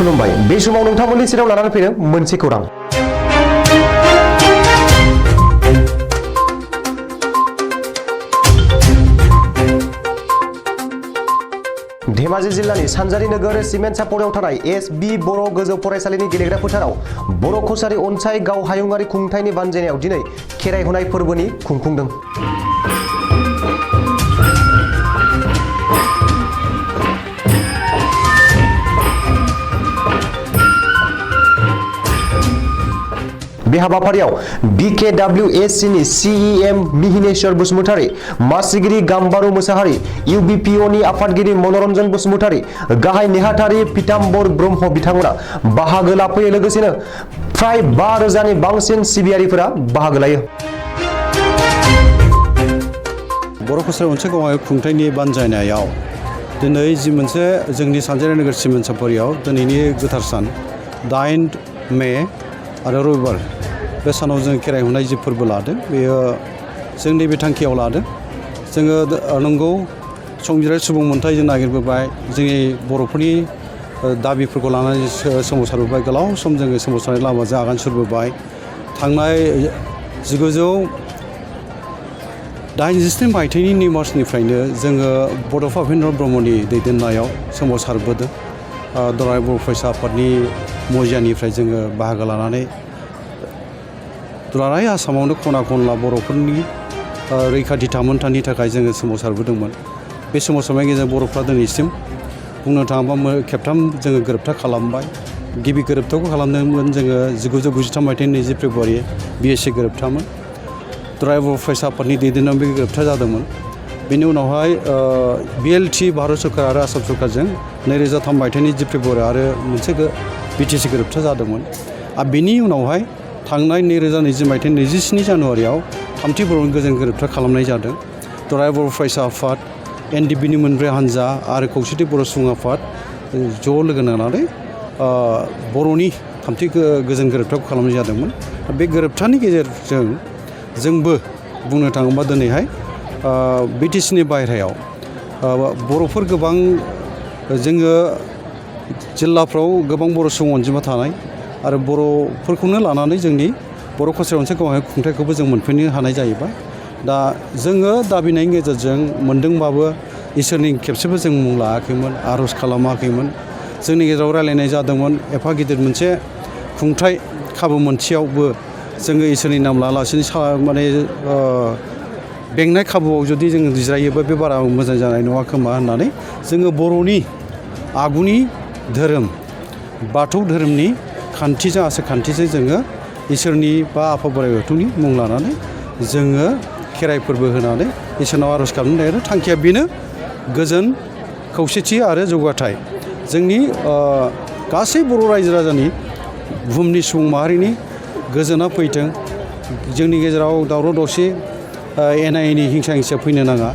खुलुमबाय बे समाव नोंथांमोननि सेराव लानानै फैदों मोनसे खौरां धेमाजि जिल्लानि सानजारि नोगोर सिमेन्ट सापरियाव थानाय एस.बि. बर' गोजौ फरायसालिनि गेलेग्रा फोथाराव बर' कसारी अनसाय गाव हायुङारि खुंथायनि बानजायनायाव दिनै खेराइ होनाय फोरबोनि खुंफुंदों। बे हाबाफारियाव BKWSC नि CEM मिहिनेश्वर बसुमतारी, मासिगिरि गाम्बारु मोसाहारि, UBPO नि आफादगिरि मनरन्जन बसुमतारी, गाहाय नेहाथारि पीताम्बर ब्रह्म बिथांमोना बाहागो लाफैयो। लोगोसेनो फ्राय 5,000 नि बांसिन सिबियारिफोरा बाहागो लायो। बर' कसारी अनसाय गाव खुंथायनि बानजायनायाव दिनै जि मोनसे जोंनि सानजारि नोगोर सिमेन्ट सापरियाव दिनैनि गोथार सान 8 मे आरो रबिबार बे सानाव जों खेराइ होनाय जि फोरबो लादों बेयो जोंनि बे थांखियाव लादों। जोङो नंगौ संबिजिर सुबुं मोनथाय जों नागिरबोबाय, जोंनि बर'फोरनि दाबिफोरखौ लानानै सोमावसारबोबाय, गोलाव सम जोङो सोमावसारनाय लामाजों आगान सुरबोबाय। थांनाय 1987 मायथाइनि 2 मार्चनिफ्रायनो जोङो बड'फा उपेन्द्र ब्रह्मनि दैदेननायाव सोमावसारबोदों। दुलाराय बर' फरायसा आफादनि मजियानिफ्राय जोङो बाहागो लानानै दुलाराय आसामावनो खना खनला बर'फोरनि रैखाथि थामोनथानि थाखाय जोङो सोमावसारबोदोंमोन। बे सोमावसारनायनि गेजेरजों बर'फ्रा दिनैसिम बुंनो थाङोबा खेबथाम जोङो गोरोबथा खालामबाय। गिबि गोरोबथाखौ खालामदोंमोन जोङो 1993 मायथाइनि 20 फेब्रुवारि BSC गोरोबथामोन। दुलाराय बर' फरायसा आफादनि दैदेननायाव बे गोरोबथा जादोंमोन। बेनि उनावहाय BLT भारत सरकार आरो आसाम सरकारजों 2003 मायथाइनि 10 फेब्रुवारि आरो मोनसे BTC गोरोबथा जादोंमोन। आरो बेनि उनावहाय थांनाय 2020 मायथाइनि 27 जानुवारियाव थामथि बर'नि गोजोन गोरोबथा खालामनाय जादों। दुलाराय बर' फरायसा आफाद, NDPनि मोनब्रै हान्जा आरो खौसेथि बर' सुबुं आफाद ज' लोगो नांनानै बर'नि थामथि गोजोन गोरोबथाखौ खालामनाय जादोंमोन। बे गोरोबथानि गेजेरजों जोंबो बुंनो थाङोबा दिनैहाय BTCनि बायह्रायाव बर'फोर गोबां जोङो जिल्लाफ्राव गोबां बर' सुबुं अनजिमा थानाय आरो बर'फोरखौनो लानानै जोंनि बर' कसारी अनसाय गाव खुंथायखौबो जों मोनफैनो हानाय जाहैबाय। दा जोङो दाबिनायनि गेजेरजों मोनदोंबाबो इसोरनि खेबसेबो जों मुं लायाखैमोन, आर'ज खालामाखैमोन। जोंनि गेजेराव रायलायनाय जादोंमोन एफा गिदिर मोनसे खुंथाय खाबु मोनसेयावबो जोङो इसोरनि नाम लायालासिनो माने बेंनाय खाबुआव जुदि जों जिरायोबा बे बारा मोजां जानाय नङा खोमा होननानै जोङो बर'नि आगुनि धोरोम बाथौ धोरोमनि खान्थिजों आसार खान्थिजों जोङो इसोरनि बा आफा बोराइ बाथौनि मुं लानानै जोङो खेराइ फोरबो होनानै इसोरनाव आर'ज खालामनाय आरो थांखिया बेनो गोजोन खौसेथि आरो जौगाथाय। जोंनि गासै बर' रायजो राजानि बुहुमनि सुबुं माहारिनि गोजोना फैथों। जोंनि गेजेराव दावराव दावसि एना एनि हिंसा हिंसा फैनो नाङा।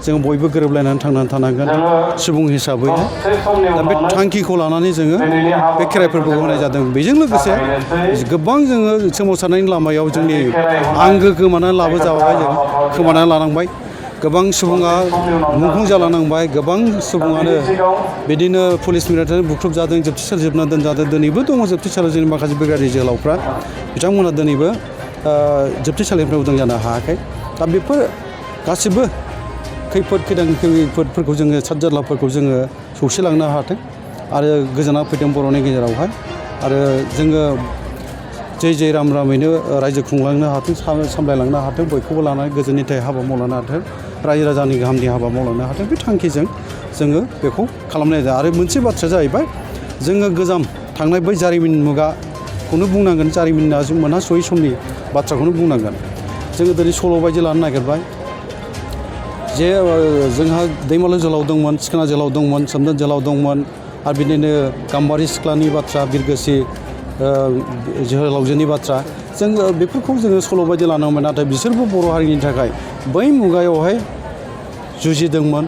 जों बयबो गोरोबलायनानै थांनानै थानांगोन सुबुं हिसाबै। दा बे थांखिखौ लानानै जोङो बे खेराइ फोरबोखौ होनाय जादों। बेजों लोगोसे गोबां जोङो सोमावसारनायनि लामायाव जोंनि आंगो गोमानानै लाबोजाबाय, जों खोमानानै लानांबाय। गोबां सुबुङा मुंख्लं जालांनांबाय, गोबां सुबुङानो बिदिनो पुलिस मिलिटारि बुख्रुब जादों, जोबथेसालियाव जोबना दोनजादों। दिनैबो दङ जोबथेसालियाव जोंनि माखासे ब्रिगेडियार जोहोलावफ्रा, बिथांमोना दिनैबो जोबथेसालिनिफ्राय उदां जानो हायाखै। दा बेफोर गासिबो खैफोदफोरखौ जोङो सातजारलाफोरखौ जोङो सौसिलांनो हाथों आरो गोजोना फैथों बर'नि गेजेरावहाय। आरो जोङो जै राम रामैनो रायजो खुंलांनो हाथों, सामलायलांनो हाथों, बयखौबो लानानै गोजोननि थाखाय हाबा मावलांनो हाथों, रायजो राजानि गाहामनि हाबा मावलांनो हाथों। बे थांखिजों जोङो बेखौ खालामनाय जायो। आरो मोनसे बाथ्राया जाहैबाय जोङो गोजाम थांनाय बै जारिमिन मुगाखौनो बुंनांगोन, जारिमिना जों मोनहासयै समनि बाथ्राखौनो बुंनांगोन। जोङो दिनै सल' बायदि लानो नागिरबाय जे जोंहा दैमालु जोहोलाव दंमोन, सिखोना जोहोलाव दंमोन, सोमदोन जोहोलाव दंमोन आरो बिदिनो गाम्बारि सिख्लानि बाथ्रा, बिरगोसि जोहोलावजोनि बाथ्रा, जोङो बेफोरखौ जोङो सल' बायदि लानांगौमोन। नाथाय बिसोरबो बर' हारिनि थाखाय बै मुगायावहाय जुजिदोंमोन,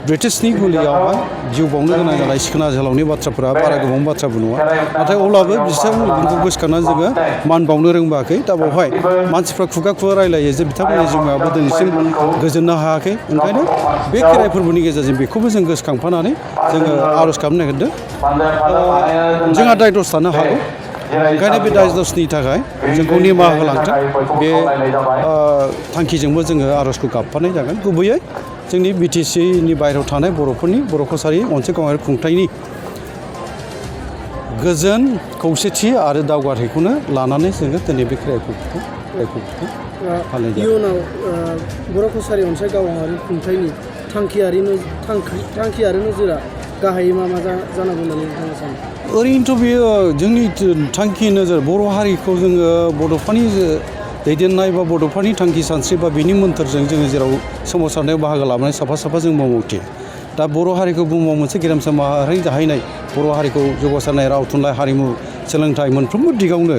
ब्रिटिशनि गुलियावहाय जिउ बावनो गोनां जानाय सिखोना जोहोलावनि बाथ्राफोरा बारा गोबां बाथ्राबो नङा नाथाय अब्लाबो बिथांमोनखौ गोसोखांनानै जोङो मान बावनो रोंबाखै दा बावहाय मानसिफ्रा खुगा रायलायो जे बिथांमोननि जिउमायाबो दिनैसिम गोजोननो हायाखै ओंखायनो बे खेराइ फोरबोनि गेजेरजों बेखौबो जों गोसोखांफानानै जोङो आर'ज खालामनो नागिरदों जोंहा दायदस थानो हागौ ओंखायनो बे दायदसनि थाखाय जोंखौ निमाहा होलांथों बे थांखिजोंबो जोङो आर'जखौ गाबफानाय जागोन गुबैयै जोंनि BTCनि बायहेरायाव थानाय बर'फोरनि बर' कसारि अनसाय गावारि खुंथायनि गोजोन खौसेथि आरो दावगाथायखौनो लानानै जोङो दिनै बे खेराइ फोरबोखौ फालिनाय जायो। इयुनाव बर' कसारि अनसाय गावारि खुंथायनि थांखि आरो नोजोरा गाहायै मा जानांगौ होननानै नोंथाङा सानो? ओरैनोथ' बेयो जोंनि थांखि नोजोर बर' हारिखौ जोङो बड'फानि दैदेननाय बा बड'फानि थांखि सानस्रि बा बिनि मोन्थोरजों जोङो जेराव सोमावसारनायाव बाहागो लाबोनाय साफा जों मावथि दा बर' हारिखौ बुहुमाव मोनसे गेरेमसा माहारि जाहैनाय बर' हारिखौ जौगासारनाय राव थुनलाइ हारिमु सोलोंथाइ मोनफ्रोमबो दिगावनो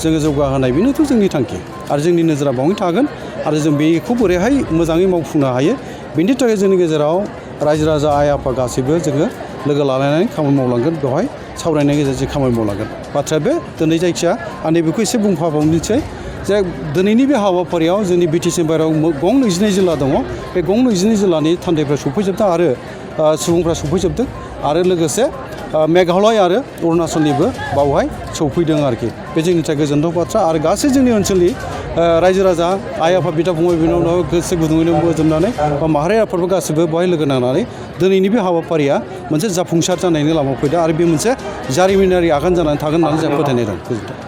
जोङो जौगाहोनाय बेनोथ' जोंनि थांखि आरो जोंनि नोजोरा बावनो थागोन आरो जों बेखौ बोरैहाय मोजाङै मावफुंनो हायो बेनि थाखाय जोंनि गेजेराव रायजो राजा आइ आफा गासैबो जोङो लोगो लालायनानै खामानि मावलांगोन बेवहाय सावरायनायनि गेजेरजों खामानि मावलांगोन बाथ्राया बे दिनै जायखिया आं नैबेखौ एसे बुंफाबावनोसै जे दिनैनि बे हाबाफारियाव जोंनि BTC बायहेरायाव गं 22 जिल्ला दङ बे गं 22 जिल्लानि थान्दैफ्रा सफैजोबदों आरो सुबुंफ्रा सफैजोबदों आरो लोगोसे मेघालय आरो अरुणाचलनिबो बावहाय सौफैदों आरोखि बे जोंनि थाखाय गोजोनथाव बाथ्रा आरो गासै जोंनि ओनसोलनि रायजो राजा आइ आफा बिदा फंबाय बिनानाव गोसो गुदुङैनो बोजबनानै बा माहारि आफादबो गासैबो बेवहाय लोगो नांनानै दिनैनि बे हाबाफारिया मोनसे जाफुंसार जानायनि लामायाव फैदों आरो बे मोनसे जारिमिनारि आगान जानानै थागोन होननानै जों फोथायनाय दं।